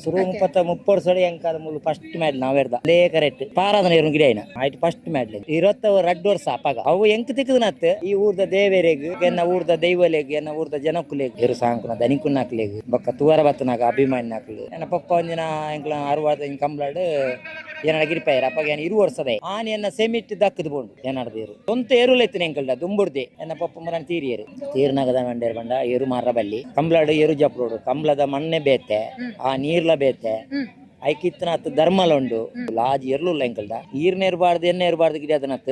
ಸುರು ಮುಪ್ಪತ್ತ ಮುಪ್ಪರು ಸಡಿ ಎಂಕಾದ ಮೂಲು first mad ನಾವೇರ್ದ ಅದೇ ಕರೆಕ್ಟ್ ಪಾರಾದನ ಇರು ಗಿಡ ಐನ ಆಯ್ತು ಫಸ್ಟ್ ಮ್ಯಾಡ್ಲೆ ಇರತ್ತ ರಡ್ಡು ವರ್ಷ ಅಪ್ಪಗ ಅವು ಎಂಕ್ ತಿಕ್ಕದನತ್ ಈ ಊರ್ದ ದೇವೆರೆಗ್ ಎನ್ನ ಊರ್ದ ದೈವಲೆಗ್ ಎನ್ನ ಊರ್ದ ಜನಕುಲೆಗ್ ಎರು ಸಾಂಕುನ ದನಿಕುನ್ನಾಕ್ಲೆಗ್ ಬೊಕ್ಕ ತುವರ ಬತ್ತನಾಗ ಅಭಿಮಾನಿನಾಕ್ಲು ಎನ್ನ ಪಪ್ಪ ಒಂಜಿನ ಎಂಕ್ಲ ಅರುವಾದ ಕಂಬ್ಲಾಡ್ ಏನಡ ಗಿರಿಪಾಯರ ಅಪ್ಪಗ ಏನ ಇರು ವರ್ಷದ ಆನೆ ಎನ್ನ ಸೆಮಿಟ್ ದಕ್ಕದ ಬೋಂಡು ಏನಾಡ್ದೇರು ಸ್ವಂತ ಎರುಲೆತ್ತಿನ ಎಂಕಲ್ಡ ದುಂಬುಡ್ದೆ ಎನ್ನ ಪಪ್ಪ ಮುರನ್ ತೀರಿಯರು ತೀರ್ನಾಗದ ಮಂಡೇರ್ ಬಂಡ ಎರು ಮಾರ ಬಲ್ಲಿ ಕಂಬ್ಲಾಡು ಎರು ಜಪ್ರೋಡು ಕಂಬ್ಲದ ಮಣ್ಣೆ ಬೇತೆ ಆ ನೀರ್ಲ ಬೇತೆ ಐಕಿತ್ತನಾತ್ ಧರ್ಮಲ ಉಂಡು ಲಾಜ್ ಎರ್ಲುಲ್ಲ ಎಂಕಲ್ದ ಈರ್ನ ಇರಬಾರ್ದು ಎಣ್ಣೆ ಇರಬಾರ್ದು ಗಿಡ ಅದನತ್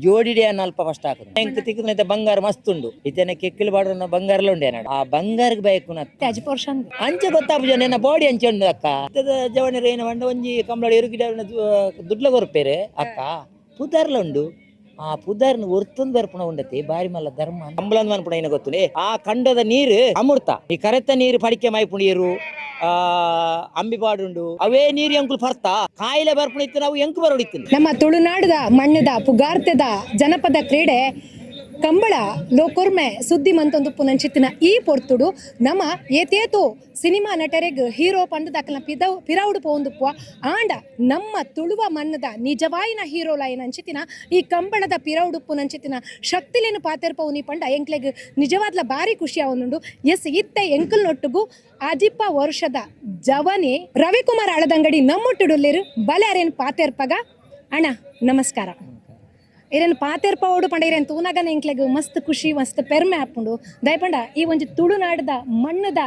ಜೋಡಿಡೆ ಅಲ್ಪ ಫಸ್ಟ್ ಹಾಕುದು ಎಂಕ್ ತಿಕ್ಕುನ ಬಂಗಾರ ಮಸ್ತ್ ಉಂಡು ಇತನೆ ಕೆಕ್ಕಿಲ್ ಬಾಡ್ರ ಬಂಗಾರಲ ಉಂಡು ಏನಾಡು ಆ ಬಂಗಾರಕ್ಕೆ ಬೇಕು ನತ್ ಅಜಿಪ ವರ್ಷ ಅಂದ್ ಅಂಚೆ ಗೊತ್ತಾಪುಜ ನಿನ್ನ ಬಾಡಿ ಅಂಚೆ ಉಂಡು ಅಕ್ಕ ಇತ್ತದ ಜವಣರು ಏನು ಬಂಡ ಒಂಜಿ ಕಂಬಳ ಎರು ಗಿಡ ದುಡ್ಲ ಕೊರ್ಪೇರೆ ಅಕ್ಕ ಪುದರ್ಲ ಉಂಡು ಆ ಪುದರ್ನ ಒರ್ತೊಂದು ಬರ್ಪುಣ ಉಂಡತೆ ಬಾರಿ ಮಲ್ಲ ಧರ್ಮ ಕಂಬಳಂದ್ ಮನ್ಪುಣ ಏನು ಗೊತ್ತುಂಡೆ ಆ ಕಂಡದ ನೀರು ಅಮೃತ ಈ ಕರೆತ ನೀರು ಪಡಿಕೆ ಮೈಪುಣ ನೀರು ಆ ಅಂಬಿಪಾಡುಂಡು ಅವೇ ನೀರು ಎಂಕುಲು ಪರ್ತಾ ಕಾಯಿಲೆ ಬರ್ಪುಣ ಇತ್ತು ನಾವು ಎಂಕು ಬರೋಡಿತ್ತು ನಮ್ಮ ತುಳುನಾಡದ ಮಣ್ಣದ ಪುಗಾರ್ತೆದ ಜನಪದ ಕ್ರೀಡೆ ಕಂಬಳ ಲೋಕೊರ್ಮೆ ಸುದ್ದಿ ಮಂತೊಂದು ಪುನಂಚಿತ್ತಿನ ಈ ಪೊರ್ತುಡು ನಮ್ಮ ಏತೇತೋ ಸಿನಿಮಾ ನಟರೆಗ್ ಹೀರೋ ಪಂಡದ ಅಕಲ್ನ ಪಿದವ್ ಪಿರೌಡು ಪೋಂದುಪ್ಪುವ ಆಂಡ ನಮ್ಮ ತುಳುವ ಮಣ್ಣದ ನಿಜವಾಯಿನ ಹೀರೋ ಲಾಯಿನ ಅಂಚಿತ್ತಿನ ಈ ಕಂಬಳದ ಪಿರೌಡು ಪುನಂಚಿತ್ತಿನ ಶಕ್ತಿಲೇನು ಪಾತೆರ್ಪವು ಪಂಡ ಎಂಕ್ಲೆಗ್ ನಿಜವಾದ್ಲ ಭಾರಿ ಖುಷಿ ಆವೊಂದುಂಡು. ಎಸ್ ಇತ್ತೆ ಎಂಕಲ್ ನೊಟ್ಟುಗು ಅಜಿಪ ವರ್ಷದ ಜವನಿ ರವಿಕುಮಾರ್ ಅಳದಂಗಡಿ ನಮ್ಮೊಟ್ಟುಡುಲ್ಲೇರು ಬಲೆ ಅರೇನು ಪಾತೆರ್ಪಗ. ಅಣ್ಣ ನಮಸ್ಕಾರ. ಇರೇನು ಪಾತೆರ್ಪ ಓಡು ಪಂಡ ಇರೇನು ತೂನಾಗನ ಎಂಕ್ಲೆಗ್ ಮಸ್ತ್ ಖುಷಿ ಮಸ್ತ್ ಪೆರ್ಮೆ ಆಪುಂಡು. ದಯಪಂಡ ಈ ಒಂಜಿ ತುಳುನಾಡದ ಮಣ್ಣದ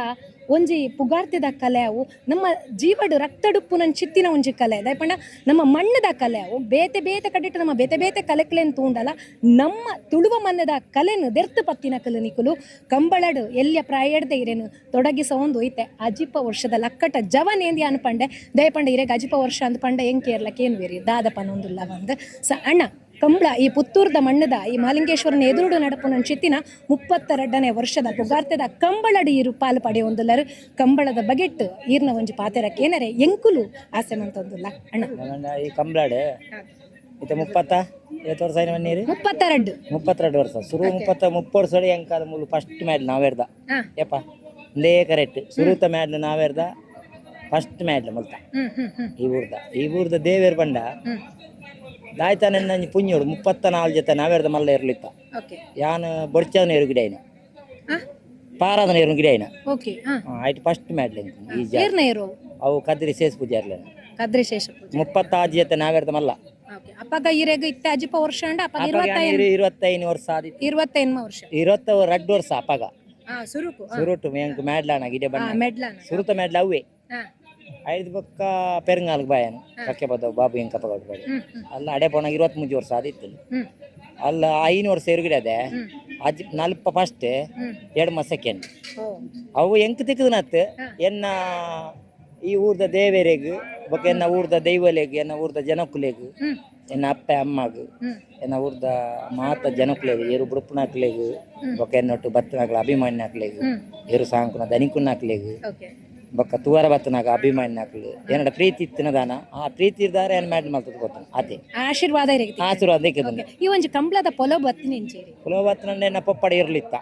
ಒಂಜಿ ಪುಗಾರ್ತೆದ ಕಲೆ ಅವು ನಮ್ಮ ಜೀವಡು ರಕ್ತಡುಪ್ಪು ನನ್ನ ಚಿತ್ತಿನ ಒಂಜಿ ಕಲೆ. ದಯಪಂಡ ನಮ್ಮ ಮಣ್ಣದ ಕಲೆ ಅವು ಬೇತೆ ಬೇತೆ ಕಡಿಟ್ಟು ನಮ್ಮ ಬೇತೆ ಬೇತೆ ಕಲೆಕ್ಲೇನು ತೂಂಡಲ ನಮ್ಮ ತುಳುವ ಮಣ್ಣದ ಕಲೆನು ದೆರ್ತು ಪತ್ತಿನ ಕಲೆ ನಿಕುಲು ಕಂಬಳಡು ಎಲ್ಲಿಯ ಪ್ರಾಯಡ್ದೆ ಇರೇನು ತೊಡಗಿಸ ಒಂದು ಐತೆ ಅಜಿಪ ವರ್ಷದ ಲಕ್ಕಟ ಜವನೇಂದಿ ಅನ್ಪಂಡೆ. ದಯಪಂಡ ಇರೇಗ ಅಜಿಪ ವರ್ಷ ಅಂದ್ ಪಂಡ ಹೆಂಗ್ ಕೇರ್ಲಕ್ಕೆ ಏನು ಬೇರಿ ದಾದಪ್ಪ ಒಂದುಲ್ಲ ಬಂದು ಸ ಅಣ್ಣ ಕಂಬಳ ಈ ಪುತ್ತೂರ್ದ ಮಣ್ಣದ ಈ ಮಾಲಿಂಗೇಶ್ವರನ ಎದುರುಡು ನಡಪುನ ಚಿತ್ತಿನ 32ನೇ ವರ್ಷದ ಪುಗಾರ್ತೆದ ಕಂಬಳಡಿ ಇರು ಪಾಲು ಪಡೆಯೊಂದುಲ್ಲರು ಕಂಬಳದ ಬಗೆಟ್ ಈರ್ನ ಒಂಜಿ ಪಾತೆರಕ್ಕೆ ಏನರೆ ಎಂಕುಲು ಆಸೆ ಮಂತೊಂದುಲ್ಲ ಅಣ್ಣ. ಈ ಕಂಬ್ಲಾಡು ಇತ್ತೆ ಮುಪ್ಪತ್ತ ಏತ್ ವರ್ಷ ಐನ ನೀರು 32. 32 ವರ್ಷ ಸುರು ಮುಪ್ಪತ್ತ ಮುಪ್ಪರು ಸಡಿ ಎಂಕಾದ ಮೂಲು ಫಸ್ಟ್ ಮ್ಯಾಡ್ ನಾವೇರ್ದ. ಯಪ್ಪ ಒಂದೇ ಕರೆಕ್ಟ್ ಸುರುತ ಮ್ಯಾಡ್ಲು ನಾವೇರ್ದ ಫಸ್ಟ್ ಮ್ಯಾಡ್ಲು ಮುಲ್ತ. ಹ್ಮ್ ಹ್ಮ್ ಹ್ಮ್ ಈ ಊರ್ದ ಈ ಊರ್ದ ದೇವೇರ್ ಬಂಡ ದಾಯ್ತಾನ ನಂಜಿ ಪುಣ್ಯೋಡು 34 ಜೊತೆ ನಾವೇರ್ದ ಮಲ್ಲ ಇರ್ಲಿತ್ತ. ಓಕೆ. ಯಾನ್ ಬೊಡ್ಚವನ ಎರು ಗಿಡ ಐನ ಪಾರಾದನ ಎರು ಗಿಡ ಐನ. ಓಕೆ. ಆಯ್ತು ಫಸ್ಟ್ ಮ್ಯಾಡ್ಲು ಈ ಜಾ ಈರ್ನ ಇರು ಅವು ಕದ್ರಿ ಸೇಸ್ ಪೂಜಾರ್ಲ. ಕದ್ರಿ ಶೇಷ ಪೂಜೆ. 36 ಜೊತೆ ನಾವೇರ್ದ ಮಲ್ಲ. ಓಕೆ, ಅಪ್ಪಗ ಈರೆಗ ಇತ್ತೆ ಅಜಿಪ ವರ್ಷ ಅಂಡ ಅಪ್ಪಗ 25. 25 ವರ್ಷ ಆದಿತ್ತು. 25 ವರ್ಷ. 22 ವರ್ಷ ಅಪ್ಪಗ. ಸುರುಕು. ಸುರುಟು ಎಂಕ್ ಮ್ಯಾಡ್ಲಾನ ಗಿಡ ಬಣ್ಣ. ಮೆಡ್ಲಾನ. ಸುರುತ ಮ್ಯಾಡ್ಲ ಅವೇ. ಐದು ಪಕ್ಕ ಪೆರಂಗಾಲ್ಗೆ ಬಾಯನು ಕಕ್ಕೆ ಬದ್ದವು ಬಾಬು ಎಂಕ ಪಗಡು ಬಾಡಿ. ಅಲ್ಲ ಅಡೆ ಪೋಣ 23 ವರ್ಷ ಆದಿತ್ತು. ಅಲ್ಲ 5 ವರ್ಷ ಎರುಗಿಡ ಅದೇ ಅಜ್ ನಲ್ಪ ಫಸ್ಟ್ 2 ಸೆಕೆಂಡ್. ಅವು ಎಂಕ್ ತಿಕ್ಕದನತ್ ಎನ್ನ ಈ ಊರ್ದ ದೇವೆರೆಗ್ ಬೊಕ್ಕ ಎನ್ನ ಊರ್ದ ದೈವಲೆಗ್ ಎನ್ನ ಊರ್ದ ಜನಕುಲೆಗ್ ಎನ್ನ ಅಪ್ಪೆ ಅಮ್ಮಗ್ ಎನ್ನ ಊರ್ದ ಮಾತ ಜನಕುಲೆಗ್ ಏರು ಬುಡುಪುನಾಕ್ಲೆಗ್ ಬೊಕ್ಕ ಎನ್ನೊಟ್ಟು ಬತ್ತನಾಕ್ಲ ಅಭಿಮಾನಿನಾಕ್ಲೆಗ್ ಏರು ಸಾಂಕುನ ದನಿಕುನ್ನಾಕ್ಲೆಗ್ ಓಕೆ. ಬೊಕ್ಕ ತುವರ ಬತ್ತನಾಗ ಅಭಿಮಾನಿನಾಕ್ಲು ಏನಡ ಪ್ರೀತಿ ಇತ್ತಿನ ಆ ಪ್ರೀತಿ ಇದ್ದಾರೆ ಏನ್ ಮ್ಯಾಡ್ ಮಲ್ತದ ಗೊತ್ತ ಅದೇ. ಆಶೀರ್ವಾದ ಇರಗೆ. ಆಶೀರ್ವಾದ ಇಕ್ಕದನ್ನ. ಈ ಒಂಜಿ ಕಂಬಳದ ಪೊಲೊ ಬತ್ತಿನ ಇಂಚೇರಿ. ಪುಲೋ ಬತ್ತನಂಡ ಎನ್ನ ಪೊಪ್ಪಡ ಇರ್ಲಿತ್ತ.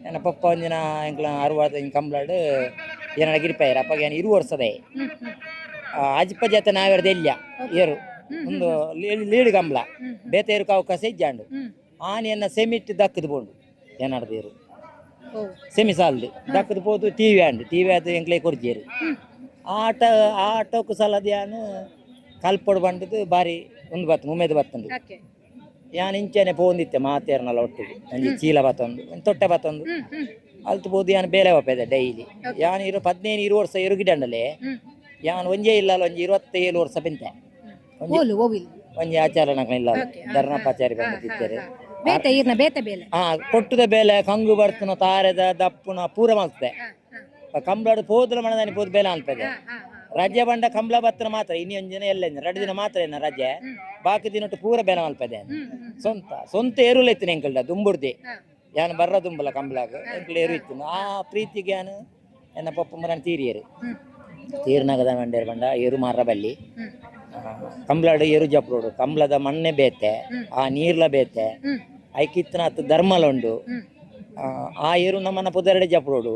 ಎನ್ನ ಪೊಪ್ಪ ಒಂದಿನ ಎಂಕ್ಲ ಅರುವಾದ ಹಿಂಗ್ ಕಂಬ್ಲಾಡು ಏನಡ ಗಿರಿಪಾಯರ ಅಪ್ಪಗ ಏನು ಇರು ವರ್ಷದೇ ಅಜ್ಪ ಜೊತೆ ನಾವೇರ್ದ ಎಲ್ಯ ಏರು ಒಂದು ಲೀಡ್ ಕಂಬ್ಲ ಬೇತೆ ಏರುಕ ಅವಕಾಶ ಇಜ್ಜಾಂಡು ಆನೆಯನ್ನ ಸೆಮಿಟ್ ದಕ್ಕದ ಬೋಂಡು ಏನಾಡ್ದು ಏರು ಸೆಮಿ ಸಾಲ್ದು ದಕ್ಕದ ಪೋದು ಟಿವಿ ಆಂಡು ಟಿವಿ ಅದು ಎಂಕ್ಲೆ ಕೊರ್ಜೇರು ಆಟ ಆಟೋಕು ಸಲದ ಯಾನು ಕಲ್ಪೊಡು ಬಂಡದು ಬಾರಿ ಒಂದು ಬತ್ತು ಉಮೇದು ಬತ್ತಂದು. ಯಾನ್ ಇಂಚೆನೆ ಪೋಂದಿತ್ತೆ ಮಾತೇರ್ನಲ್ಲ ಒಟ್ಟಿಗೆ ಒಂಜಿ ಚೀಲ ಬತ್ತೊಂದು ಒಂಜಿ ತೊಟ್ಟೆ ಬತ್ತೊಂದು ಅಲ್ತು ಪೋದು ಯಾನ್ ಬೇಲೆ ಒಪ್ಪೆದೆ ಡೈಲಿ ಯಾನ್ ಇರು 15 ಇರು ವರ್ಷ ಇರುಗಿಡಂಡಲೆ ಯಾನ್ ಒಂಜೇ ಇಲ್ಲ ಒಂಜಿ 27 ವರ್ಷ ಬೆಂತೆ ಒಂಜಿ ಓಲು ಓವಿಲ್. ಒಂಜಿ ಆಚಾರ ನಕಲ ಇಲ್ಲ ಧರ್ಮಪಾಚಾರಿ ಬಂದಿದ್ದಾರೆ. ಬೇತೆ ಈರ್ನ ಬೇತೆ ಬೇಲೆ. ಆ ಕೊಟ್ಟುದ ಬೇಲೆ ಕಂಗು ಬರ್ತನ ತಾರೆದ ದಪ್ಪುನ ಪೂರ ಮಲ್ತೆ ಕಂಬಳಡು ಪೋದ್ರ ಮಣದಾನಿ ಪೋದು ಬೇಲೆ ಅನ್ಪದೆ ರಜೆ ಬಂಡ ಕಂಬಳ ಬತ್ತನ ಮಾತ್ರ ಇನಿ ಒಂಜಿನ ಎಲ್ಲ 2 ದಿನ ಮಾತ್ರ ಏನ ರಜೆ ಬಾಕಿ ದಿನಟ್ಟು ಪೂರ ಬೇಲೆ ಮಲ್ಪದೆ. ಸ್ವಂತ ಸ್ವಂತ ಎರುಲ ಇತ್ತು ಎಂಕಲ್ಡ ದುಂಬುರ್ದಿ ಯಾನ್ ಬರ್ರ ದುಂಬಲ ಕಂಬಳಾಗ ಎಂಕಲ್ ಎರು ಇತ್ತು ಆ ಪ್ರೀತಿಗೆ ಯಾನು ಎನ್ನ ಪಪ್ಪ ಮರನ್ ತೀರಿಯರು ತೀರ್ನಾಗದ ಮಂಡೇರ್ ಬಂಡ ಎರು ಮಾರ ಬಲ್ಲಿ ಕಂಬಳಾಡು ಎರು ಜಪ್ರೋಡು ಕಂಬಳದ ಮಣ್ಣೆ ಬೇತೆ ಆ ನೀರ್ಲ ಬೇತೆ ಐಕಿತ್ತನಾತ್ ಧರ್ಮಲ ಉಂಡು. ಆ ಏರು ನಮ್ಮನ್ನ ಪುದರಡೆ ಜಪಡೋಡು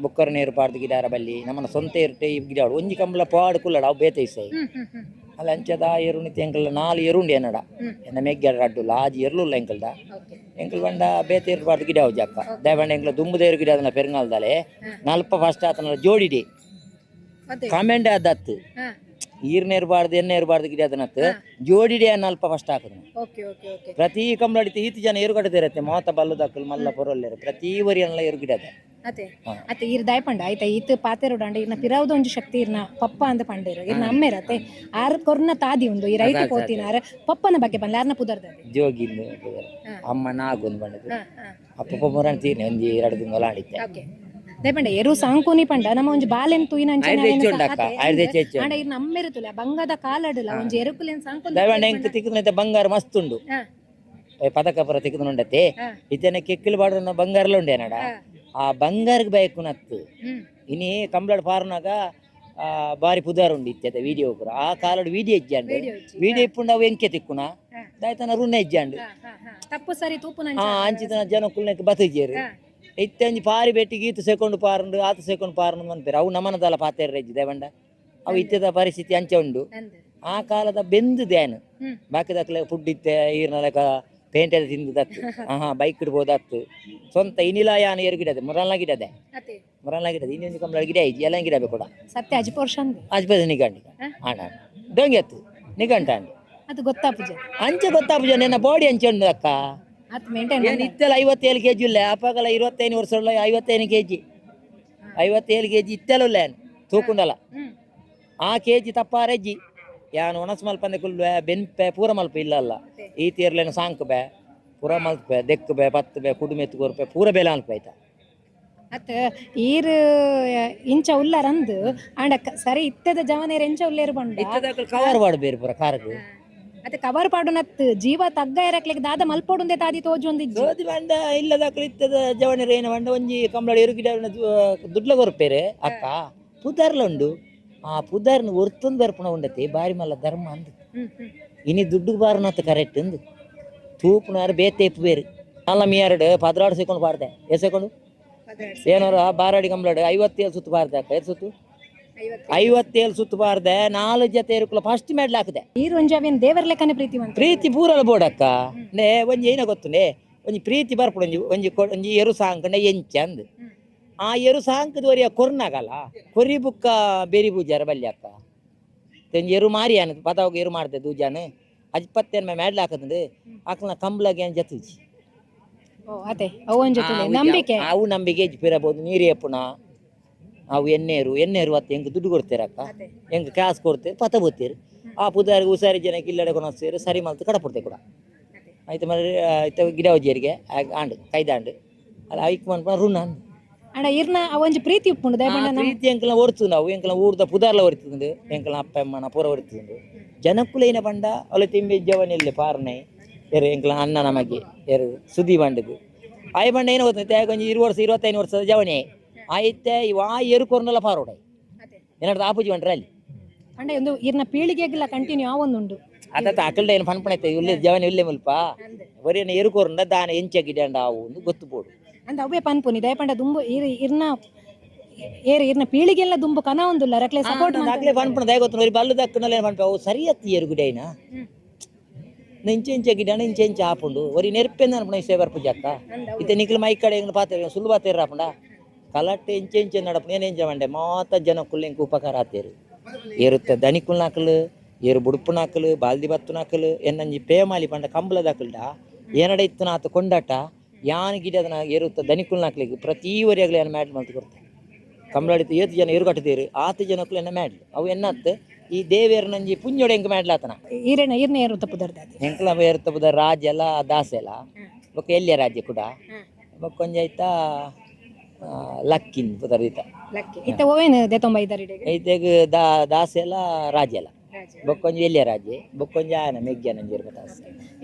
ಬುಕ್ಕರ್ ನೀರು ಪಾಡ್ದು ಗಿಡಾರ ಬಲ್ಲಿ ನಮ್ಮನ್ನ ಸ್ವಂತ ಏರ್ಟೆ ಈ ಗಿಡ ಒಂಜಿ ಕಂಬಳ ಪಾಡು ಕುಲ್ಲಡ ಅವು ಬೇತೆ ಇಸೈ. ಹ್ಮ್ ಹ್ಮ್ ಹ್ಮ್ ಅಲ್ಲ ಅಂಚದ ಆ ಏರು ನಿತ್ಯ ಎಂಕಲ್ ನಾಲ್ ಎರುಂಡು ಏನಡ ಎನ್ನ ಮೆಗ್ಗೆರ ರಡ್ಡುಲ್ಲ ಆಜಿ ಎರ್ಲುಲ್ಲ ಎಂಕಲ್ದ. ಎಂಕಲ್ ಬಂಡ ಬೇತೆ ಏರು ಪಾಡ್ದು ಗಿಡ ಅವು ಜಕ್ಕ ದಯಬಂಡ ಎಂಕಲ ದುಂಬುದೇರು ಗಿಡ ಅದನ್ನ ಪೆರುಂಗಾಲ್ದಲೆ ನಲ್ಪ ಫಸ್ಟ್ ಆತನ ಜೋಡಿಡಿ. ಅದೇ. ಕಮೆಂಡ್ ಆದತ್ತು. ಈರ್ನ ಇರಬಾರ್ದು ಎಣ್ಣೆ ಇರಬಾರ್ದು ಗಿಡ ಅದನ್ನತ್ತು ಜೋಡಿಡಿ ಅಲ್ಪ ಫಸ್ಟ್ ಹಾಕುದು. Okay okay okay. ಪ್ರತಿ ಕಂಬಳಡಿತ ಈತ ಜನ ಏರುಗಟ್ಟದಿರತ್ತೆ ಮಾತ ಬಲ್ಲದಕ್ಕಲ್ ಮಲ್ಲ ಪೊರಲ್ಲೇರು ಪ್ರತಿ ವರಿ ಎಲ್ಲ ಏರುಗಿಡದೆ. ಅದೇ ಅತ್ತೆ ಈರ್ ದಾಯಪಂಡ ಆಯ್ತಾ ಈತ ಪಾತೆರೋಡಂಡ ಇರ್ನ ಪಿರಾವ್ದ ಒಂಜಿ ಶಕ್ತಿ ಇರ್ನ ಪಪ್ಪ ಅಂದ ಪಂಡೇರು ಇರ್ನ ಅಮ್ಮೇರತ್ತೆ ಆರ್ ಕೊರ್ನ ತಾದಿ ಉಂದು ಈ ರೈತ ಪೋತಿನ ಆರ್ ಪಪ್ಪನ ಬಗ್ಗೆ ಪನ್ಲೆ ಆರ್ನ ಪುದರ್ದ. ಜೋಗಿ ಅಮ್ಮ ನಾಗೊಂದು ಬಂಡದು ಅಪ್ಪ ಪೊಮ್ಮರನ್ ತೀರ್ನೆ ಒಂದು ಎರಡು ತಿಂಗಳು ಆಡಿದ್ದೆ. ಓಕೆ ದಯಪಂಡ ಎರು ಸಾಂಕುನಿ ಪಂಡ ನಮ್ಮ ಒಂಜಿ ಬಾಲೆನ್ ತೂಯಿನ ಅಂಚನೆ. ಆಯ್ದು ಹೆಚ್ಚು ಉಂಡು ಅಕ್ಕ, ಆಯ್ದು ಹೆಚ್ಚು ಹೆಚ್ಚು. ಆಂಡ ಇರ್ನ ಅಮ್ಮೇರು ತುಲೆ ಬಂಗದ ಕಾಲಡುಲ ಒಂಜಿ ಎರುಕುಲೆನ್ ಸಾಂಕುನಿ. ದಯವಂಡ ಎಂಕ್ ತಿಕ್ಕುದೈತೆ ಬಂಗಾರ ಮಸ್ತ್ ಉಂಡು. ಪದಕ ಪುರ ತಿಕ್ಕುದುಂಡತೆ ಇತನ ಕೆಕ್ಕಿಲ್ ಬಾಡುನ ಬಂಗಾರಲ ಉಂಡೆ ನಡ ಆ ಬಂಗಾರಕ್ಕೆ ಬಯಕುನತ್ತು. ಇನಿ ಕಂಬ್ಳಡ್ ಪಾರುನಾಗ ಬಾರಿ ಪುದಾರ್ ಉಂಡು ಇತ್ಯದ ವಿಡಿಯೋ ಪೂರ ಆ ಕಾಲಡ್ ವಿಡಿಯೋ ಇಜ್ಜಾಂಡು. ವಿಡಿಯೋ ಇಪ್ಪುಂಡು ಅವು ಎಂಕೆ ತಿಕ್ಕುನ ದಾಯ್ತನ ರುಣ ಇಜ್ಜಾಂಡು. ತಪ್ಪು ಸರಿ ತೂಪುನ. ಆ ಅಂಚಿತನ ಜನ ಕುಲ್ನಕ್ಕೆ ಬತ್ತಿಜೇರು ಇತ್ತೆ ಒಂಜಿ ಪಾರಿ ಬೆಟ್ಟಿ ಗೀತ ಸೆಕೊಂಡು ಪಾರುಂಡು ಆತ ಸೆಕೊಂಡು ಪಾರುಂಡು ಅನ್ಪೇರು ಅವು ನಮನದಲ್ಲ ಪಾತೇರ ಇಜ್ಜಿ ದೇವಂಡ ಅವು ಇತ್ಯದ ಪರಿಸ್ಥಿತಿ ಅಂಚೆ ಉಂಡು. ಆ ಕಾಲದ ಬೆಂದು ದ್ಯಾನ್ ಬಾಕಿದಕ್ಲೆ ಫುಡ್ ಇತ್ತೆ ಈರ್ನ ಲೆಕ್ಕ ಪೇಂಟ್ ಎಲ್ಲ ತಿಂದದತ್ತು ಆಹಾ ಬೈಕ್ ಇಡ್ಬೋದತ್ತು ಸ್ವಂತ ಇನಿಲ ಯಾನ್ ಏರು ಗಿಡದೆ ಮುರಲ್ನ ಗಿಡದೆ ಮುರಲ್ನ ಗಿಡದೆ ಇನ್ನೊಂದು ಕಂಬಳ ಗಿಡ ಇಜ್ಜಿ ಎಲ್ಲ ಗಿಡ ಬೇಕು ಕೂಡ. ಸತ್ಯ ಅಜ್ಪೋರ್ಷ ಅಂದ್. ಆಜ್ಪದ ನಿಗಂಡಿ ಆಣ ಡೊಂಗೆ ಅತ್ತು ನಿಗಂಟ ಅಂಡು. ಅದು ಗೊತ್ತಾಪುಜ. ಅಂಚೆ ಗೊತ್ತಾಪುಜ ನಿನ್ನ ಬಾಡಿ ಅಂಚೆ ಉಂಡು ಅಕ್ಕ. ಅತ್ ಮೇಂಟೈನ್. ಏನು ಇತ್ತೆಲ್ಲ 57 ಕೆಜಿ ಇಲ್ಲ ಅಪ್ಪಗಲ 25 ವರ್ಷ ಉಳ್ಳ 55 ಕೆಜಿ 57 ಕೆಜಿ ಇತ್ತೆಲ್ಲ ಉಲ್ಲ ಏನು ತೂಕುಂಡಲ್ಲ. ಆ ಕೆಜಿ ತಪ್ಪಾರೆಜ್ಜಿ ಯಾನು ಒಣಸ್ ಮಲ್ಪಂದೆ ಕುಲ್ವೆ ಬೆನ್ಪೆ ಪೂರ ಮಲ್ಪ ಇಲ್ಲ ಅಲ್ಲ ಈ ತೀರ್ಲೇನು ಸಾಂಕ್ ಬೆ ಪೂರ ಮಲ್ಪೆ ದೆಕ್ಕು ಬೆ ಪತ್ತು ಬೆ ಕುಡುಮೆತ್ತು ಕೊರ್ಪೆ ಪೂರ ಬೆಲೆ ಅಲ್ಪ ಆಯ್ತಾ. ಅತ್ ಈರ್ ಇಂಚ ಉಲ್ಲರಂದು ಆಂಡ ಸರಿ ಇತ್ತೆದ ಜವನೇರ್ ಎಂಚ ಉಲ್ಲೇರು ಬಂಡ. ಕವರ್ ಬೇರೆ ಪೂರ ಕಾರ್ಗ್. ಅತ್ತೆ ಕವರ್ ಪಾಡುನತ್ ಜೀವ ತಗ್ಗ ಎರಕ್ಲೆಗ್ ದಾದ ಮಲ್ಪೊಡುಂದೆ ತಾದಿ ತೋಜೊಂದಿಜ್ಜಿ. ಜ್ಯೋತಿ ಬಂಡ ಇಲ್ಲದಾಕಲು ಇತ್ತದ ಜವಣಿ ಏನ ಬಂಡ ಒಂಜಿ ಕಂಬಳ ಎರು ಗಿಡ ದುಡ್ಲ ಕೊರ್ಪೇರೆ ಅಕ್ಕ ಪುದರ್ಲ ಉಂಡು ಆ ಪುದರ್ನ ಒರ್ತೊಂದು ಬರ್ಪುಣ ಉಂಡತೆ ಬಾರಿ ಮಲ್ಲ ಧರ್ಮ ಅಂದು. ಇನಿ ದುಡ್ಡು ಬಾರನತ್ತ ಕರೆಕ್ಟ್ ಅಂದು ತೂಪುನಾರು ಬೇತೆ ಇಪ್ಪು ಬೇರು ಅಲ್ಲ ಮೀ ಎರಡು 16 ಸೆಕೆಂಡ್ ಬಾರ್ದೆ ಎಷ್ಟು ಸೆಕೆಂಡು ಏನಾರು ಆ ಬಾರಾಡಿ ಕಂಬಳಡು 57 ಸುತ್ತು ಬಾರ್ದೆ ಅಕ್ಕ ಎಷ್ಟು ಸುತ್ತು 57 ಸುತ್ತು ಬಾರ್ದೆ ನಾಲ್ಕು ಜೊತೆ ಇರುಕುಲ ಫಸ್ಟ್ ಮೆಡ್ಲ್ ಹಾಕಿದೆ. ಈರ್ ಒಂಜಿ ಅವೇನ್ ದೇವರ ಲೆಕ್ಕನೆ ಪ್ರೀತಿ ಮಂತ. ಪ್ರೀತಿ ಪೂರಲ ಬೋಡಕ್ಕ ನೇ ಒಂಜಿ ಏನ ಗೊತ್ತುಂಡೆ ಒಂಜಿ ಪ್ರೀತಿ ಬರ್ಪುಡು ಒಂಜಿ ಒಂಜಿ ಒಂಜಿ ಎರು ಸಾಂಕಂಡ ಎಂಚ ಅಂದ್ ಆ ಎರು ಸಾಂಕದ ಕೊರ್ನಾಗಲ್ಲ ಕೊರಿ ಬುಕ್ಕ ಬೇರಿ ಪೂಜಾರ ಬಲ್ಲಿ ಅಕ್ಕ ಒಂಜಿ ಎರು ಮಾರಿ ಅನ್ ಪದವಾಗ ಎರು ಮಾಡ್ದೆ ದೂಜಾನ ಅಜ್ಪತ್ತೇನ್ ಮ್ಯಾಡ್ಲ ಹಾಕದಂದು ಆಕಲ್ನ ಕಂಬ್ಲಾಗ ಏನ್ ಜತುಜಿ. ಓ ಅದೇ ಅವು ಒಂಜಿ ತುಲೆ ನಂಬಿಕೆ. ಅವು ನಂಬಿಕೆ ಪಿರಬಹುದು ನೀರು ಎಪ್ಪುನ ಅವು ಎಣ್ಣೇರು ಎಣ್ಣೇರು ಅತ್ತ ಎಂಕ್ ದುಡ್ಡು ಕೊಡ್ತೀರಕ್ಕ ಎಂಕ್ ಕಾಸು ಕೊಡ್ತೇವೆ ಪತ ಬೋತೀರು ಆ ಪುದಾರಿಗೆ ಹುಷಾರಿ ಜನಕ್ಕೆ ಇಲ್ಲಡೆ ಕೊನಸ್ತೇರು ಸರಿ ಮಲ್ತು ಕಡಪಡ್ತೆ ಕೂಡ ಆಯ್ತು ಮರ ಆಯ್ತು ಗಿಡ ಒಜ್ಜರಿಗೆ ಆಂಡು ಕೈದಾಂಡು ಅಲ್ಲ ಐಕ್ ಮನ್ಪ ಋಣ ಅಂದ್. ಅಂಡ ಈರ್ನ ಅವ ಒಂಜಿ ಪ್ರೀತಿ ಉಪ್ಪುಂಡು ದಯಪಂಡ. ಆ ಪ್ರೀತಿ ಎಂಕಲ್ನ ಒರ್ತು ನಾವು ಎಂಕಲ್ನ ಊರ್ದ ಪುದಾರ್ಲ ಒರ್ತಿದ್ದು ಎಂಕಲ್ನ ಅಪ್ಪ ಅಮ್ಮನ ಪೂರ ಒರ್ತಿದ್ದು ಜನಕ್ಕುಲ ಏನ ಪಂಡ ಅವಳ ತಿಂಬೆ ಜವನಿಲ್ಲ ಪಾರ್ನೆ ಎರು ಎಂಕಲ್ನ ಅಣ್ಣ ನಮಗೆ ಎರು ಸುದಿ ಬಂಡದು ಆಯ್ ಬಂಡ ಏನು ಗೊತ್ತ ಒಂಜಿ ಇರು ವರ್ಷ 25 ವರ್ಷದ ಜವನೆ ಆಯ್ತೆ ಇವ ಆ ಎರು ಕೊರ್ನಲ್ಲ ಪಾರೋಡ ಏನಾದ್ರು ಆಪುಜಿ ಬಂಡ್ರೆ ಅಲ್ಲಿ. ಅಂಡ ಒಂದು ಈರ್ನ ಪೀಳಿಗೆಗೆಲ್ಲ ಕಂಟಿನ್ಯೂ ಆ ಒಂದುಂಡು. ಅದ ಅಕಲ್ಡ ಏನು ಪನ್ಪಣ ಐತೆ ಇಲ್ಲೇ ಜವನ ಇಲ್ಲೇ ಮುಲ್ಪ ಬರೀ ಎರು ಕೊರ್ನ ದಾನ ಎಂಚ ಗಿಡಂಡ ಅವು ಒಂದು ಗೊತ್ತು ಬೋಡು. ಅಂದ ಅವೇ ಪನ್ಪುನಿ ದಯಪಂಡ ದುಂಬು ಈರ್ ಇರ್ನ ಏರ್ ಇರ್ನ ಪೀಳಿಗೆಲ್ಲ ದುಂಬು ಕನ ಒಂದುಲ್ಲ ರಕ್ಲೆ ಸಪೋರ್ಟ್. ದಾಖಲೆ ಪನ್ಪಣ ದಯ ಗೊತ್ತು ನೋಡಿ ಬಲ್ಲು ದಕ್ಕನಲ್ಲ ಏನು ಪನ್ಪ ಅವು ಸರಿ ಅತ್ತಿ ಎರು ಗಿಡ ಇಂಚೆ ಇಂಚೆ ಗಿಡ ಇಂಚೆ ಇಂಚೆ ಆಪುಂಡು ಒರಿ ನೆರ್ಪೆಂದ ಅನ್ಪುಣ ಇಸೆ ಬರ್ಪು ಜಕ್ಕ ಇತ್ತೆ ನಿಕ್ಲು ಮೈ ಕಡೆ ಎಂಗ್ಲ ಪಾತೆ ಸುಲ್ಲು ಪಾತೇರು ಆಪುಂಡ ಕಲಟ್ಟೆ ಇಂಚೆ ಇಂಚೆ ನಡಪುಣ ಏನು ಎಂಚ ಮಂಡೆ ಮಾತ ಜನಕ್ಕುಲ್ ಎಂಕ್ ಉಪಕಾರ ಆತೇರು ಏರುತ್ತ ದನಿಕುಲ್ ನಾಕಲು ಏರು ಬುಡುಪು ನಾಕಲು ಬಾಲ್ದಿ ಬತ್ತು ನಾಕಲು ಎನ್ನಂಜಿ ಪೇಮಾಲಿ ಪಂಡ ಕಂಬಳ ದಾಕಲ್ಡ ಏನಡ ಇತ್ತು ನಾತ ಕೊಂಡಾಟ ಯಾನ್ ಗಿಡದನ ಏರುತ್ತ ದನಿಕುಲ್ ನಾಕ್ಲಿಗೆ ಪ್ರತಿ ವರಿಯಾಗಲಿ ಏನು ಮ್ಯಾಡ್ ಮಲ್ತು ಕೊಡ್ತೆ ಕಂಬಳಡಿತು ಏತು ಜನ ಏರು ಕಟ್ಟುತ್ತೀರು ಆತ ಜನಕ್ಕುಲ್ ಎನ್ನ ಮ್ಯಾಡ್ಲು ಅವು ಎನ್ನತ್ತು ಈ ದೇವೇರ್ನಂಜಿ ಪುಂಜೋಡೆ ಎಂಕ್ ಮ್ಯಾಡ್ಲಾತನ. ಈರೇನ ಈರ್ನ ಏರು ತಪ್ಪುದರ್ದಾತಿ. ಎಂಕ್ಲ ಏರ್ತಪುದ ರಾಜ್ಯ ಎಲ್ಲ ದಾಸ ಎಲ್ಲ ಬೊಕ್ಕ ಎಲ್ಲಿಯ ರಾಜ್ಯ ಕೂಡ ಬೊಕ್ಕ ಒಂಜಿ ಆಯ್ತಾ ಲಕ್ಕಿನ್ ಪುದರ್ ಈತ. ಇತ್ತೆ ಓವೇನು ದೆತೊಂಬ ಇದ್ದಾರೆ. ಐತೆಗ್ ದಾಸ ಎಲ್ಲ ರಾಜ್ಯ ಎಲ್ಲ ಬೊಕ್ಕೊಂಜಿ ಎಲ್ಲಿಯ ರಾಜ್ಯ ಬೊಕ್ಕೊಂಜಿ ಆಯನ ಮೆಗ್ಗ್ಯಾನ ಒಂಜಿ ದಾಸ.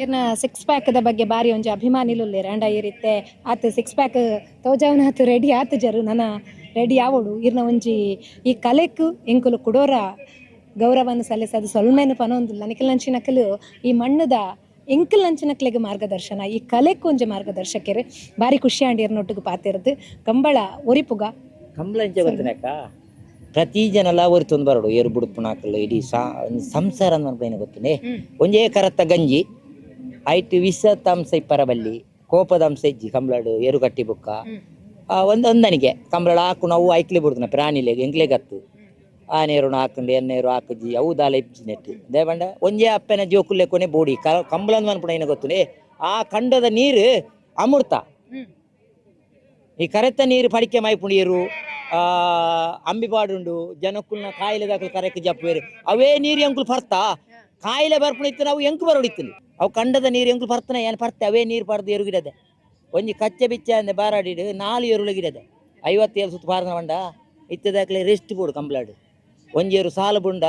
ಇರ್ನ ಸಿಕ್ಸ್ ಪ್ಯಾಕ್ the ಬಗ್ಗೆ ಬಾರಿ ಒಂಜಿ ಅಭಿಮಾನಿಲು ಅಂಡ ಈರಿತ್ತೆ ಆತ ಸಿಕ್ಸ್ ಪ್ಯಾಕ್ ತೋಜಾವನ ಆತು ರೆಡಿ ಆತು ಜರು ನನ ರೆಡಿ ಆವೋಡು ಇರ್ನ ಒಂಜಿ ಈ ಕಲೆಕ್ ಎಂಕುಲು ಕುಡೋರ ಗೌರವನ ಸಲ್ಲಿಸದು ಸೊಲ್ಮೆನು ಪನೊಂದುಲ್ಲ ನಿಕಲ್ ನಂಚಿನಕಲು ಈ ಮಣ್ಣುದ. ಎಂಕಲ್ ನಂಚಿನಕ್ಲೆಗ್ ಮಾರ್ಗದರ್ಶನ, ಈ ಕಲೆಕ್ಕೊಂಜಿ ಮಾರ್ಗದರ್ಶಕರು. ಬಾರಿ ಖುಷಿ ಆಂಡ್ ನೊಟ್ಟಿಗೆ ಪಾತಿರ್ದು. ಕಂಬಳ ಒರಿಪುಗ. ಕಂಬಳ ಎಂಚ ಗೊತ್ತನಕ್ಕ, ಪ್ರತಿ ಜನಲ ಒರಿತೊಂದು ಬರಡು ಏರು ಬುಡುಪುನಾಕಲು ಇಡೀ ಸಂಸಾರ ಅಂದ್ ಗೊತ್ತುಂಡೆ. ಒಂಜೇ ಕರತ್ತ ಗಂಜಿ ಐಟ್ ವಿಷತ ಅಂಶ ಇಪ್ಪರ ಬಲ್ಲಿ, ಕೋಪದ ಅಂಶ ಇಜ್ಜಿ ಕಂಬಳಡು ಏರು ಕಟ್ಟಿ ಬುಕ್ಕ. ಒಂದೊಂದನಿಗೆ ಕಂಬಳ ಹಾಕು ನಾವು ಐಕ್ಲೆ ಬುಡ್ದುನ ಪ್ರಾಣಿಲೆಗ್ ಎಂಕ್ಲೆಗತ್ತು ಆ ನೇರುನ ಹಾಕುಂಡು ಎನ್ನೇರು ಹಾಕುಜಿ ಅವು ದಾಲ ಇಜ್ಜಿ ನೆಟ್ಟು ದೇವಂಡ. ಒಂಜೇ ಅಪ್ಪೆನ ಜೋಕುಲ್ಲೆ ಕೊನೆ ಬೋಡಿ ಕಂಬಳಂದ್ ಮನ್ಪುಣ ಏನ ಗೊತ್ತುಂಡೆ. ಆ ಕಂಡದ ನೀರು ಅಮೃತ. ಈ ಕರೆತ ನೀರು ಪಡಿಕೆ ಮೈಪುಂಡಿಯರು ಅಂಬಿಪಾಡುಂಡು ಜನಕ್ಕುಲ್ನ ಕಾಯಿಲೆ ದಾಖಲು ಕರೆಕ್ ಜಪ್ಪುವೇರು. ಅವೇ ನೀರು ಎಂಕುಲು ಪರ್ತಾ ಕಾಯಿಲೆ ಬರ್ಪುಣ ಇತ್ತು ನಾವು ಎಂಕು ಬರೋಡಿತ್ತು. ಅವು ಕಂಡದ ನೀರು ಎಂಕುಲು ಪರ್ತನ ಏನು ಪರ್ತೆ ಅವೇ ನೀರು ಪರ್ದು ಎರುಗಿಡದೆ. ಒಂಜಿ ಕಚ್ಚೆ ಬಿಚ್ಚೆ ಅಂದೆ ಬಾರಾಡಿಡು 4 ಎರುಳಗಿಡದೆ 57 ಸುತ್ತು ಪಾರ್ನ ಬಂಡ ಇತ್ತದಾಕ್ಲೆ ರೆಸ್ಟ್ ಬೋಡು ಕಂಬ್ಲಾಡು. ಒಂಜೇರು ಸಾಲು ಬುಂಡ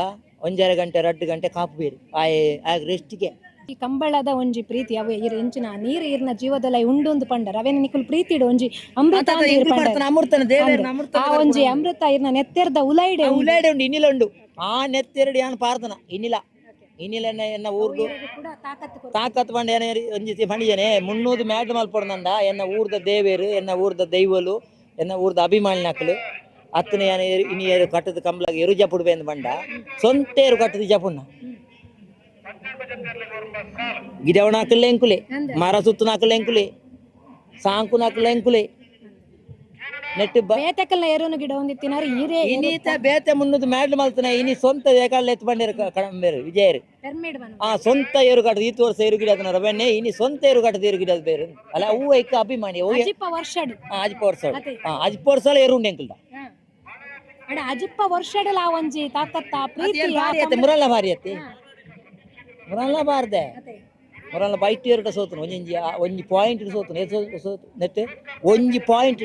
ಒಂಜರ ಗಂಟೆ 2 ಗಂಟೆ ಕಾಪು ಬೇರು ಆಯೆ ಆಗ ರೆಸ್ಟ್ಗೆ. ಈ ಕಂಬಳದ ಒಂಜಿ ಪ್ರೀತಿ ಅವು ಇರ್ ಇಂಚಿನ ನೀರು ಇರ್ನ ಜೀವದೊಲ ಉಂಡೊಂದು ಪಂಡರ್ ಅವೇನ ನಿಕುಲ್ ಪ್ರೀತಿ ಇಡು ಒಂಜಿ ಅಮೃತ ಅಂದ್ ಇರ್ ಪಂಡರ್. ಅಮೃತನ ದೇವೇರ್ನ ಅಮೃತ. ಆ ಒಂಜಿ ಅಮೃತ ಇರ್ನ ನೆತ್ತೆರ್ದ ಉಲೈಡೆ ಉಂಡು. ಉಲಾಡೆ ಉಂಡು, ಇನ್ನಿಲ ಉಂಡು. ಆ ನೆತ್ತೆರಡು ಯಾನ್ ಪಾರ್ದನ ಇನ್ನಿಲ ಇನ್ನಿಲ ಎನ್ನ ಊರ್ದು ತಾಕತ್ ಬಂಡ ಏನ ಒಂಜಿ ಪಂಡಿಜನೆ 300 ಮ್ಯಾಟ್ ಮಲ್ಪೊಡ್ನಂಡ ಎನ್ನ ಊರ್ದ ದೇವೇರು, ಎನ್ನ ಊರ್ದ ದೈವಲು, ಎನ್ನ ಊರ್ದ ಅಭಿಮಾನಿನಕಲು ಅತ್ತನ ಏನ ಇನಿ ಏರು ಕಟ್ಟದ ಕಂಬ್ಲಾಗ ಎರು ಜಪುಡ್ಬೆ ಅಂದ್ ಬಂಡ ಸ್ವಂತ ಏರು ಕಟ್ಟದ ಜಪುಣ್ಣ ಗಿಡವಣ ಹಾಕಲ್ಲ ಎಂಕುಲೆ, ಮರ ಸುತ್ತನ ಹಾಕಲ್ಲ ಎಂಕುಲೆ, ಸಾಂಕುನ ಹಾಕಲ್ಲ ಎಂಕುಲೆ ನೆಟ್ ಬೇತೆಕಲ್ನ ಏರೋನು ಗಿಡ ಹೊಂದಿತ್ತಿನಾರು ಈರೇ. ಇನ್ನೀತ ಬೇತೆ 300 ಮ್ಯಾಡ್ಲ್ ಮಲ್ತನ ಇನಿ ಸ್ವಂತ ಏಕಾಲ ಎತ್ತು ಬಂಡೇರು ಕಡಂಬೇರು ವಿಜಯರು. ಪೆರ್ಮೇಡ್ ಬನ. ಆ ಸ್ವಂತ ಏರು ಕಟ್ಟದ ಈತು ವರ್ಷ ಏರು ಗಿಡ ಅದನ್ನ ರವಣ್ಣೆ ಇನಿ ಸ್ವಂತ ಏರು ಕಟ್ಟದ ಏರು ಗಿಡ ಬೇರು ಅಲ್ಲ ಅವು ಐಕ ಅಭಿಮಾನಿ ಅವು. ಅಜಿಪ್ಪ ವರ್ಷಡು. ಅಜಿಪ ವರ್ಷ. ಅದೇ. ಅಜಿಪ ವರ್ಷ ಏರು ಉಂಡು ಎಂಕಲ್ದ. ಅಡ ಅಜಿಪ್ಪ ವರ್ಷಡಲ ಆ ಒಂಜಿ ತಾಕತ್ತ ಪ್ರೀತಿ ಆ ಭಾರಿ ಅತ್ತೆ ಮುರಲ್ಲ ಭಾರಿ ಅತ್ತೆ ಮುರಲ್ಲ ಬಾರ್ದೆ. ಮುರಲ್ಲ ಬೈಟ್ ಏರುಟ ಸೋತನು ಒಂಜಿ ಒಂಜಿ ಪಾಯಿಂಟ್ ಸೋತನು ಸೋತು ನೆಟ್ ಒಂಜಿ ಪಾಯಿಂಟ್.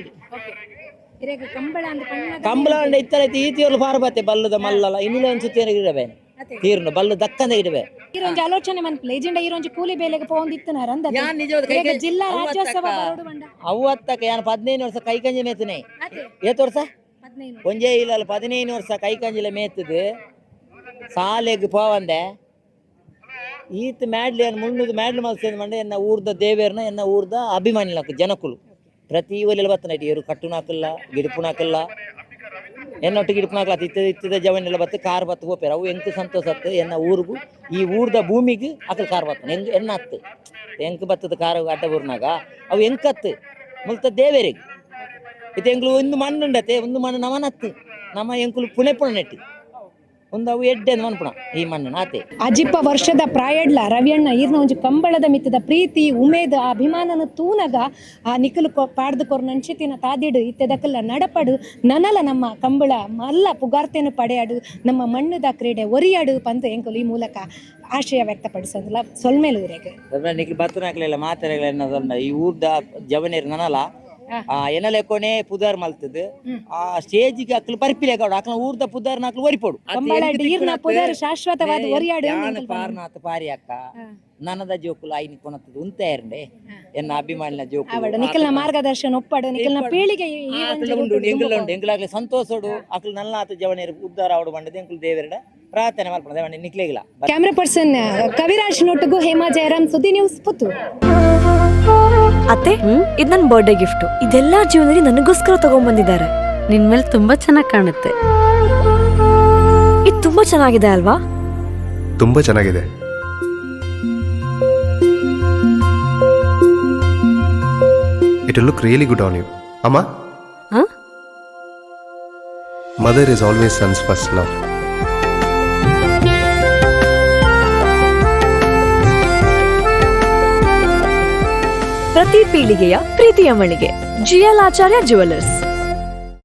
ಇರೆಗ್ ಕಂಬಳ ಅಂದ್ ಪಣ್ಣಗ ಕಂಬಳ ಅಂಡ ಇತ್ತಲ ಈತಿಯರ್ಲು ಪಾರ ಬತ್ತೆ ಬಲ್ಲದ ಮಲ್ಲಲ್ಲ ಇನ್ನಿಲ್ಲ ಅನ್ಸುತ್ತೆ ಇಡಬೇನೆ ತೀರ್ನು ಬಲ್ಲು ದಕ್ಕಂದ ಇಡಬೆ. ಈರೊಂಜಿ ಆಲೋಚನೆ ಮನ್ಪುಲೆ ಇಜಿಂಡ ಈರೊಂಜಿ ಕೂಲಿ ಬೇಲೆಗೆ ಪೋಂದಿತ್ತನಾರ ಅಂದ ಯಾನ್ ನಿಜವಾದ ಕೈ ಇರೆಗ್ ಜಿಲ್ಲಾ ರಾಜ್ಯೋತ್ಸವ ಬರೋಡು ಬಂಡ. ಅವತ್ತಕ್ಕ ಯಾನ್ 15 ವರ್ಷ ಕೈ ಕಂಜಿ ಮೇತನೆ. ಅದೇ. ಏತ್ ವರ್ಷ? 15. ಒಂಜೇ ಇಲ್ಲ 15 ವರ್ಷ ಕೈ ಕಂಜಿಲ ಮೇತದು ಸಾಲೆಗ್ ಪೋವಂದೆ. ಈತ್ ಮ್ಯಾಡ್ಲಿ ಅನ್ 300 ಮ್ಯಾಡ್ಲು ಮಲ್ಸೇನ್ ಮಂಡೆ ಎನ್ನ ಊರ್ದ ದೇವೇರ್ನ ಎನ್ನ ಊರ್ದ ಅಭಿಮಾನಿಲಕ್ಕ ಜನಕುಲು ಪ್ರತಿ ಒಲಿಲ ಬತ್ತನ ಇರು ಕಟ್ಟುನಾಕಲ್ಲ ಗಿಡುಪುನಾಕಲ್ಲ ಎನ್ನೊಟ್ಟು ಗಿಡುಪುನಾಕಲ್ಲ ಇತ್ತದ ಇತ್ತದ ಜವನೆಲ್ಲ ಬತ್ತು ಕಾರ್ ಬತ್ತು ಹೋಪೇರು. ಅವು ಎಂಕ್ ಸಂತೋಷ ಅತ್ತು ಎನ್ನ ಊರಿಗೂ ಈ ಊರ್ದ ಭೂಮಿಗೆ ಅಕಲ್ ಕಾರ್ ಬತ್ತನ ಎಂಗ್ ಎನ್ನ ಅತ್ತು ಎಂಕ್ ಬತ್ತದ ಕಾರ್ ಅಡ್ಡ ಊರ್ನಾಗ ಅವು ಎಂಕತ್ತು ಮುಲ್ತ ದೇವೇರಿಗೆ ಇದು ಎಂಕ್ಲು ಒಂದು ಮಣ್ಣುಂಡತೆ ಒಂದು ಮಣ್ಣು ನಮನತ್ತು ನಮ್ಮ ಎಂಕುಲು ಪುಣೆ ಪುಣೆ ನೆಟ್ಟು ಒಂದು ಅವು ಎಡ್ಡೆ ಮನ್ಪುಣ ಈ ಮಣ್ಣು ಆತೆ. ಅಜಿಪ್ಪ ವರ್ಷದ ಪ್ರಾಯಡ್ಲ ರವಿಯಣ್ಣ ಈರ್ನ ಒಂಜಿ ಕಂಬಳದ ಮಿತ್ತದ ಪ್ರೀತಿ ಉಮೇದ್ ಆ ಅಭಿಮಾನನ ತೂನಗ ಆ ನಿಖಲು ಪಾಡ್ದು ಕೊರ್ ನಂಚಿತಿನ ತಾದಿಡು ಇತ್ತೆದಕಲ್ಲ ನಡಪಡು ನನಲ ನಮ್ಮ ಕಂಬಳ ಮಲ್ಲ ಪುಗಾರ್ತೆನು ಪಡೆಯಾಡು ನಮ್ಮ ಮಣ್ಣುದ ಕ್ರೀಡೆ ಒರಿಯಾಡು ಪಂದು ಎಂಕುಲು ಈ ಮೂಲಕ ಆಶಯ ವ್ಯಕ್ತಪಡಿಸೋದಿಲ್ಲ ಸೊಲ್ಮೇಲು ಇರೆಗ್. ನಿಖಲ್ ಬತ್ತನಾಕ್ಲಿಲ್ಲ ಮಾತಾಡಲಿಲ್ಲ ಈ ಊರ್ದ ಜವನೇರ್ ನನಲ ಎನಲೆಕೊನೆ ಪುದಾರ್ ಮಲ್ತದು ಆ ಸ್ಟೇಜಿಗೆ ಅಕ್ಲು ಪರಿಪಿಲೆ ಗೌಡ ಅಕ್ಲ ಊರ್ದ ಪುದಾರ್ ನಾಕ್ಲು ಒರಿಪೋಡು. ಕಂಬಳ ಈರ್ನ ಪುದರ್ ಶಾಶ್ವತವಾದ ಒರಿಯಾಡು ಯಾನ್ ಪಾರ್ನಾಥ ಪಾರಿ ಅಕ್ಕ ನನದ ಜೋಕುಲು ಐನಿ ಕೊನತ್ತದು ಉಂತ ಇರಂಡೆ ಎನ್ನ ಅಭಿಮಾನಿನ ಜೋಕುಲು. ಆವಡು ನಿಖಲ್ನ ಮಾರ್ಗದರ್ಶನ ಒಪ್ಪಡು ನಿಖಲ್ನ ಪೀಳಿಗೆ ಈ ಒಂಜಿ ಆತುಲ ಉಂಡು ರೂಪುಡು ಎಂಕುಲ ಉಂಡು ಎಂಕುಲಾಗ್ಲಿ ಸಂತೋಷಡು ಅಕ್ಲು ನಲ್ಲಾತ ಜವನೇರ್ ಉದ್ದಾರ ಆವಡು ಬಂಡದ ಎಂಕುಲು ದೇವರಡ ಪ್ರಾರ್ಥನೆ ಮಲ್ಪಣ ದೇವಣ್ಣ ನಿಕ್ಲೆಗಿಲ್ಲ. ಕ್ಯಾಮ್ರಾ ಪರ್ಸನ್ ಕವಿರಾಜ್ ನೊಟ್ಟುಗು ಹೇಮಾ ಜಯರಾಮ್, ಸುದ್ದಿ ನ್ಯೂಸ್, ಪುತ್ತೂರು. ಅತ್ತೆ, ಇದು ನನ್ನ ಬರ್ಡೇ ಗಿಫ್ಟ್. ಇದೆಲ್ಲ ಜೀವನದಲ್ಲಿ ನನಗೋಸ್ಕರ ತಗೊಂಡ್ಬಂದಿದ್ದಾರೆ. ನಿನ್ ಮೇಲೆ ತುಂಬಾ ಚೆನ್ನಾಗಿ ಕಾಣುತ್ತೆ. ಇದು ತುಂಬಾ ಚೆನ್ನಾಗಿದೆ ಅಲ್ವಾ? ತುಂಬಾ ಚೆನ್ನಾಗಿದೆ. It look really good on you ಅಮ್ಮ. ಹಾ? Mother is always son's first love. ಪ್ರತಿ ಪೀಳಿಗೆಯ ಪ್ರೀತಿಯ ಮಳಿಗೆ ಜಿಎಲ್ ಆಚಾರ್ಯ ಜುವೆಲ್ಲರ್ಸ್.